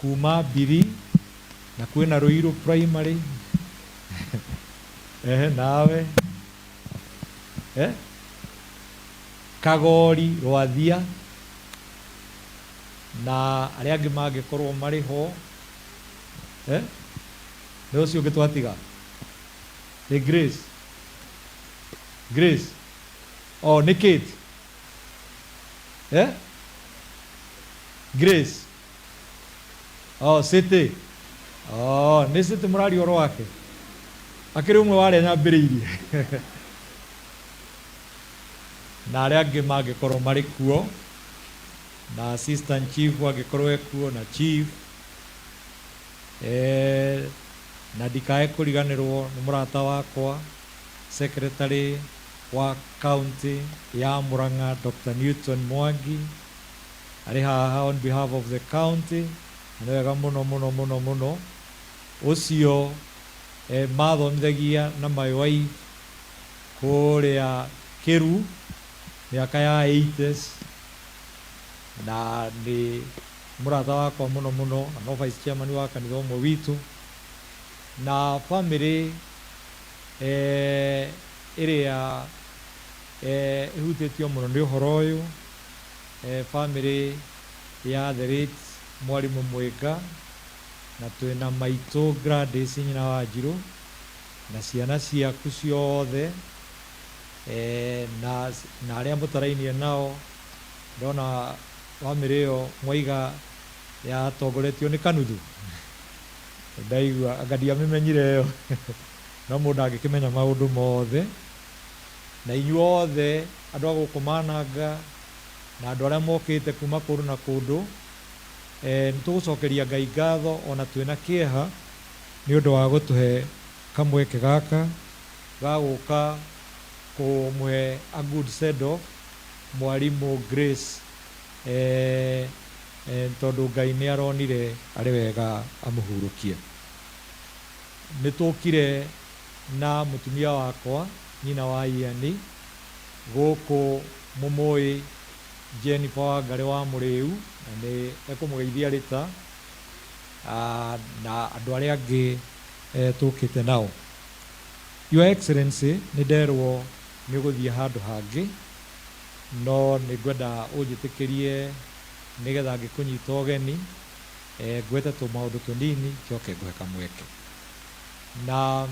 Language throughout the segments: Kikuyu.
Kuma Mbiri, na kwĩna Ruiru Primary. Ehe, nawe eh? Kagori Rwathia na arĩa angĩ mangĩkorwo marĩ ho, eh? Nĩ ũcio ũngĩ twatiga nĩ Grace. Grace, oh, nĩ Kate, eh? Grace, oh, City, oh, nĩ City mũraria ũhoro wake, akĩrĩ ũmwe wa arĩa nyambĩrĩirie na arĩa angĩ mangĩkorwo marĩ kuo, na assistant chief angĩkorwo ekuo, na chief, eh, na ndikae kũriganĩrwo nĩ mũrata wakwa secretary wa county ya Murang'a, Dr. Newton Mwangi, arĩ haha on behalf of the county, na nĩ wega mũno mũno mũno mũno. Ũcio mathomithagia na my wife kũrĩa Kĩru mĩaka ya 80s, na nĩ mũrata wakwa mũno mũno, na no vice chairman wa kanitha ũmwe witũ, na family ĩrĩa ĩhutĩtio mũno nĩ ũhoro ũyũ, family ya the late Mwarimũ Mwĩnga, na twĩna maitũ Gladys nyina wa Njirũ, na ciana ciaku ciothe, na arĩa mũtarainie nao. Ndona family ĩyo mwaiga yatongoretio nĩ Kanuthu, ndaigua anga ndiamĩmenyire ĩyo, no mũndũ ndangĩkĩmenya maũndũ mothe. Na inyuothe andũ a gũkũ Mananga na andũ arĩa mokĩte kuma kũndũ na kũndũ, nĩ tũgũcokeria Ngai ngatho ona twĩna kĩeha nĩ ũndũ wa gũtũhe kamweke gaka ga gũka kũmũhe a good send off Mwarimũ Grace, tondũ Ngai nĩ aronire arĩ wega amũhurũkie. Nĩ tũkire na mũtumia wakwa, nyina wa Ian, gũkũ mũmũĩ Jennifer Wangarĩ wa Mũrĩu, na nĩ ekũmũgeithia rĩta, na andũ arĩa angĩ tũkĩte nao. Your Excellency, nĩ nderwo nĩ ũgũthiĩ handũ hangĩ, no nĩ ngwenda ũnjĩtĩkĩrie nĩgetha ngĩkũnyita ũgeni, ngwete tũmaũndũ tũnini njoke ngũhe kamweke. Na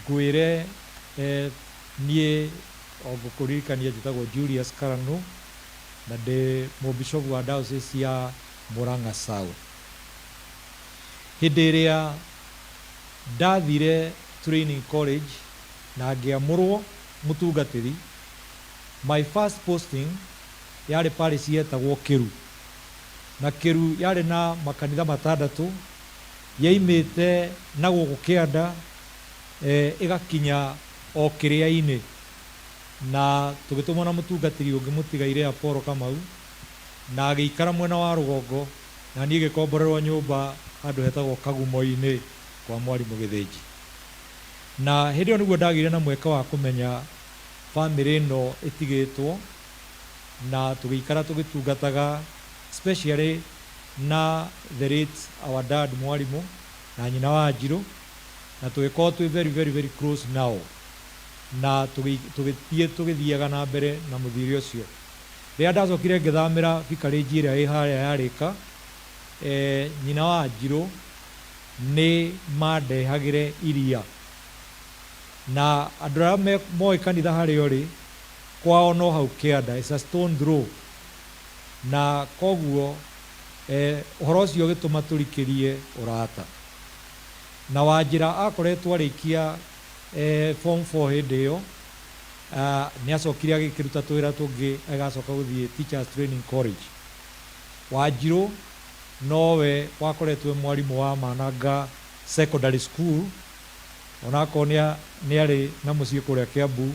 ngwĩre, niĩ o ngũkũririkania njĩtagwo Julius Karanu, na ndĩ mũbishopu wa diocese ya Murang'a South. Hĩndĩ ĩrĩa ndathire training college na ngĩamũrwo mũtungatĩri, my first posting yarĩ parish yetagwo Kĩru. Na Kĩru yarĩ na makanitha matandatũ, yaimĩte na gũkũ kĩanda, ĩgakinya o kĩrĩa-inĩ. Na tũgĩtũmwo na mũtungatĩri ũngĩ mũtigairĩ Apollo Kamau, na agĩikara mwena wa rũgongo, na niĩ ngĩkomborerwo nyũmba handũ hetagwo Kagumo-inĩ kwa Mwarimũ Gĩthĩnji. Na hĩndĩ ĩyo nĩguo ndagĩire na mweke wa kũmenya famĩlĩ ĩno ĩtigĩtwo, na tũgĩikara tũgĩtungataga especially na the late our dad Mwarimũ na nyina wa Njirũ, na tũgĩkorwo twĩ very very very close nao, na tũgĩthiĩ tũgĩthiaga na mbere na mũthiĩre ũcio. Rĩrĩa ndacokire ngĩthamĩra vicarage ĩrĩa ĩ harĩa ya Rĩka, nyina wa Njirũ nĩ mandehagĩre iria. Na andũ arĩa moĩ kanitha harĩa ũrĩ, kwao no hau kĩanda, it's a stone throw. Na koguo ũhoro ũcio ũgĩtũma tũrikĩrie ũrata. Na Wanjĩra akoretwo arĩkia form 4 hĩndĩ ĩyo, nĩ acokire agĩkĩruta tũwĩra tũngĩ, agĩgacoka gũthiĩ Teachers Training College. Wanjirũ nowe wakoretwo e mwarimũ wa Mananga Secondary School, onakorwo nĩ arĩ na mũciĩ kũrĩa Kiambu,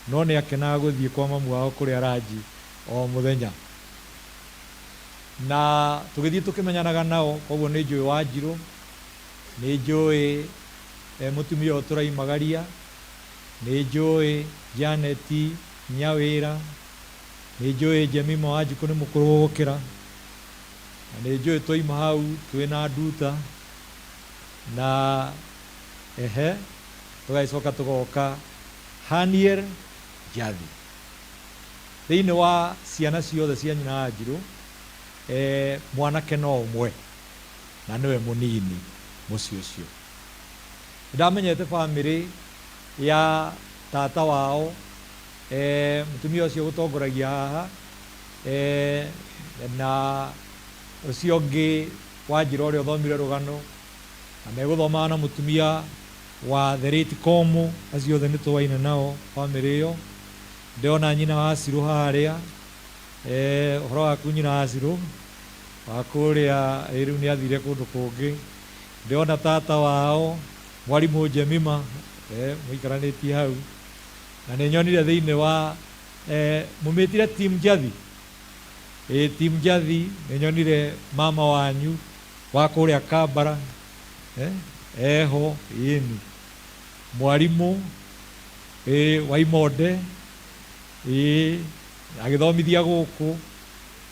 no nĩ akenaga gũthiĩ kwa mamu wao kũrĩa ranji o mũthenya. Na tũgĩthiĩ tũkĩmenyanaga nao, koguo nĩ njũĩ Wanjirũ, nĩ njũĩ mũtumia ũyũ tũraimagaria, nĩ njũĩ Janet Nyawĩra, nĩ njũĩ Jemima Wanjikũ nĩ mũkũrũ gũgũkĩra. Na nĩ njũĩ twaima hau twĩna Nduta na ehe tũgagĩcoka tũgoka Haniel Njathi. Thĩinĩ wa ciana ciothe cia nyina wa Njirũ, mwanake no ũmwe na nĩwe mũnini mũciĩ ũcio. Nĩ ndamenyete bamĩrĩ ya tata wao, mũtumia ũcio ũgũtongoragia haha, na ũcio ũngĩ Wanjira ũrĩa ũthomire rũgano, na megũthomaga na mũtumia wa the late Komũ, acio othe nĩ tũaine nao bamĩrĩ ĩyo. Ndĩrona nyina wa Cirũ harĩa, ũhoro waku nyina wa Cirũ, wa kũrĩa, ĩ rĩu nĩ athire kũndũ kũngĩ. Ndĩrona tata wao mwarimũ Jemima, mũikaranĩtie hau. Na nĩ nyonire thĩinĩ wa, mũmĩtire Team Njathi? Ĩĩ Team Njathi, nĩ nyonire mama wanyu wa kũrĩa Kambara, eho, ĩni. Mwarimũ, ĩĩ, wa Imonde, ĩĩ, agĩthomithia gũkũ,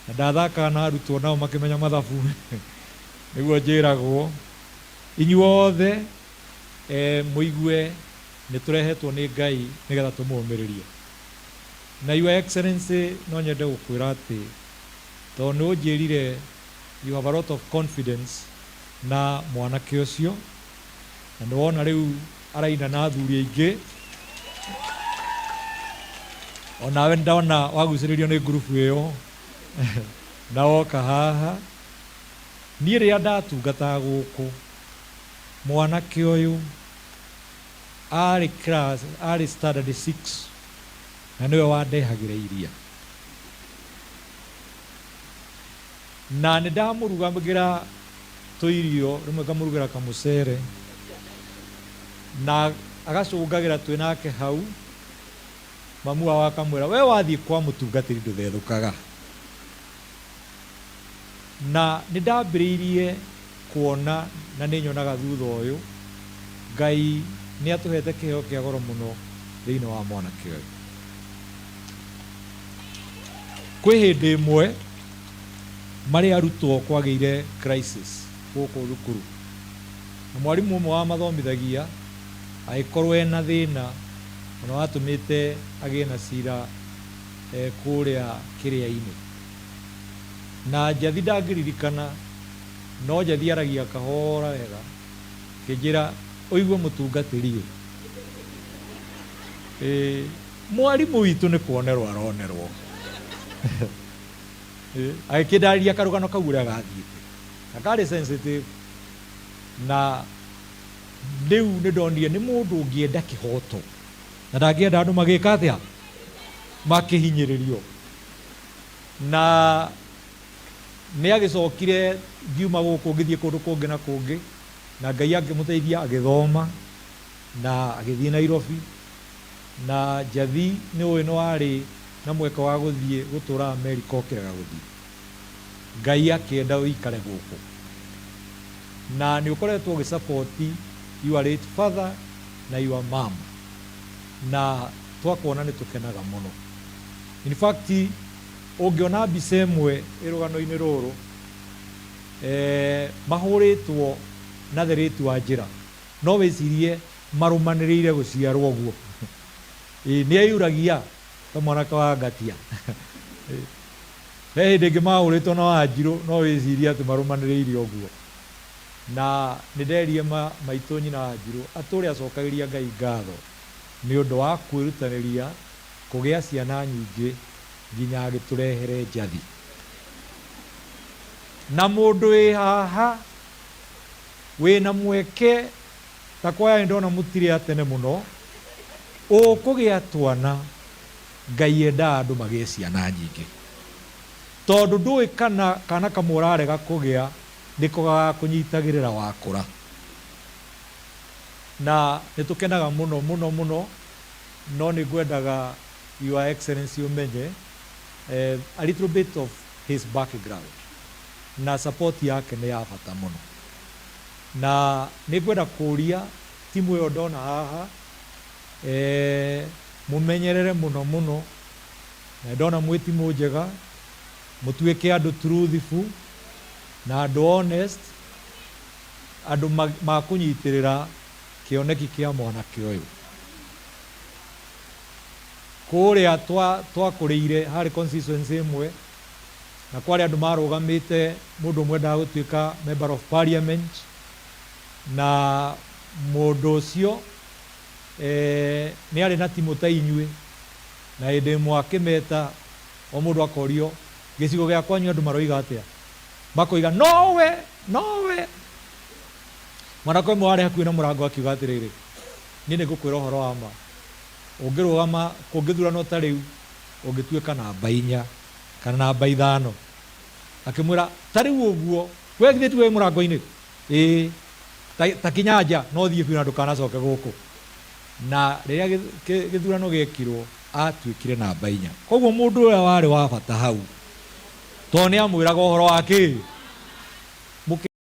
na ndathakaga na arutwo nao makĩmenya mathabu, nĩguo njĩragwo. Inyuothe mũigue nĩ tũrehetwo nĩ Ngai nĩgetha tũmũũmĩrĩrie. Na Your Excellency no nyende gũkwĩra atĩ tondũ nĩ ũnjĩrire you have a lot of confidence na mwanake ũcio, na nĩ wona rĩu araina na athuri aingĩ, onawe nĩ ndona wagucĩrĩrio nĩ ngurubu ĩyo na woka haha. Niĩ rĩrĩa ndatungataga gũkũ, mwanake ũyũ arĩ class, arĩ standard 6 na nĩwe wandehagĩra iria. Na nĩ ndamũrugagĩra tũirio, rĩmwe ngamũrugĩra kamũcere, na agacũngagĩra twĩ nake hau, mamu wao akamwĩra, we wathiĩ kwa mũtungatĩri ndũthethũkaga. Na nĩ ndambĩrĩirie kuona na nĩ nyonaga thutha ũyũ, Ngai nĩ atũhete kĩheo kĩa goro mũno thĩinĩ wa mwanake ũyũ. Kwĩ hĩndĩ ĩmwe marĩ arutwo kwagĩire crisis gũkũ thukuru, na mwarimũ ũmwe wamathomithagia agĩkorwo ena thĩna ona watũmĩte agĩe na cira kũrĩa kĩrĩa-inĩ. Na Njathi ndangĩririkana, no Njathi aragia kahora wega, akĩnjĩra, ũigue mũtungatĩri ĩ, ĩ, mwarimũ witũ nĩ kwonerwo aronerwo. Agĩkĩndarĩria karũgano kau ũrĩa gathiĩte, na karĩ sensitive, na rĩu nĩ ndonire nĩ mũndũ ũngĩenda kĩhoto, na ndangĩenda andũ magĩka atĩa, makĩhinyĩrĩrio. Na nĩ agĩcokire ngiuma gũkũ ngĩthiĩ kũndũ kũngĩ na kũngĩ, na Ngai akĩmũteithia agĩthoma na agĩthiĩ Nairobi. Na Njathi nĩ ũĩ nĩ warĩ na mweke wa gũthiĩ gũtũra Amerika ũkĩrega gũthiĩ. Ngai akĩenda ũikare gũkũ. Na nĩ ũkoretwo ũgĩ support your late father na your mom. Na twakuona nĩ tũkenaga mũno. In fact, ũngĩona mbica ĩmwe ĩ rũgano-inĩ rũrũ, mahũrĩtwo na the late Wanjĩra, no wĩcirie marũmanĩrĩire gũciarwo ũguo. Ĩĩ, nĩ eyuragia ta mwanake wa Ngatia. He hĩndĩ ĩngĩ mahũrĩtwo na Wanjirũ, no wĩcirie atĩ marũmanĩrĩire ũguo. Na nĩ nderire maitũ nyina Wanjirũ atũre acokagĩria Ngai ngatho nĩ ũndũ wa kwĩrutanĩria kũgĩa ciana nyingĩ nginya agĩtũrehere Njathi. Na mũndũ wĩ haha wĩna mweke ta kwaya nĩ ndona mũtirĩ a tene mũno, ũkũgĩa twana, Ngai endaga andũ magĩe ciana nyingĩ. Tondũ ndũĩ kana kana kamwe ũrarega kũgĩa nĩko gagakũnyitagĩrĩra wakũra. Na nĩ tũkenaga mũno mũno mũno, no nĩ ngwendaga Your Excellency ũmenye a little bit of his background na support yake nĩ ya bata mũno. Na nĩ ngwenda kũria timu ĩyo ndona haha, mũmenyerere mũno mũno, na ndona mwĩ timu njega, mũtuĩke andũ truthful. Na andũ honest, andũ makũnyitĩrĩra kĩoneki kĩa mwanake ũyũ. Kũrĩa twakũrĩire harĩ constituency ĩmwe, na kwarĩ andũ marũgamĩte, mũndũ ũmwe endaga gũtuĩka member of parliament, na mũndũ ũcio nĩ arĩ na timũ ta inyuĩ, na hĩndĩ ĩmwe akĩmeta o mũndũ akorio gĩcigo gĩa kwanyu andũ maroiga atĩa, makoiga nowe nowe. Mwanake ũmwe warĩ hakuhĩ na mũrango akiuga atĩrĩrĩ, niĩ nĩ ngũkwĩra ũhoro wa ma, ũngĩrũgama kũngĩthurano ta rĩu ũngĩtuĩka namba 4 kana namba 5. Akĩmwĩra ta rĩu ũguo we githĩ tiwe wĩ mũrango-inĩ? Ĩĩ, ta kinya nja no thiĩ biũ na ndũkanacoke gũkũ. Na rĩrĩa gĩthurano gĩekirwo atuĩkire namba 4. Koguo mũndũ ũrĩa warĩ wa bata hau tondũ nĩ amwĩraga ũhoro wa kĩ.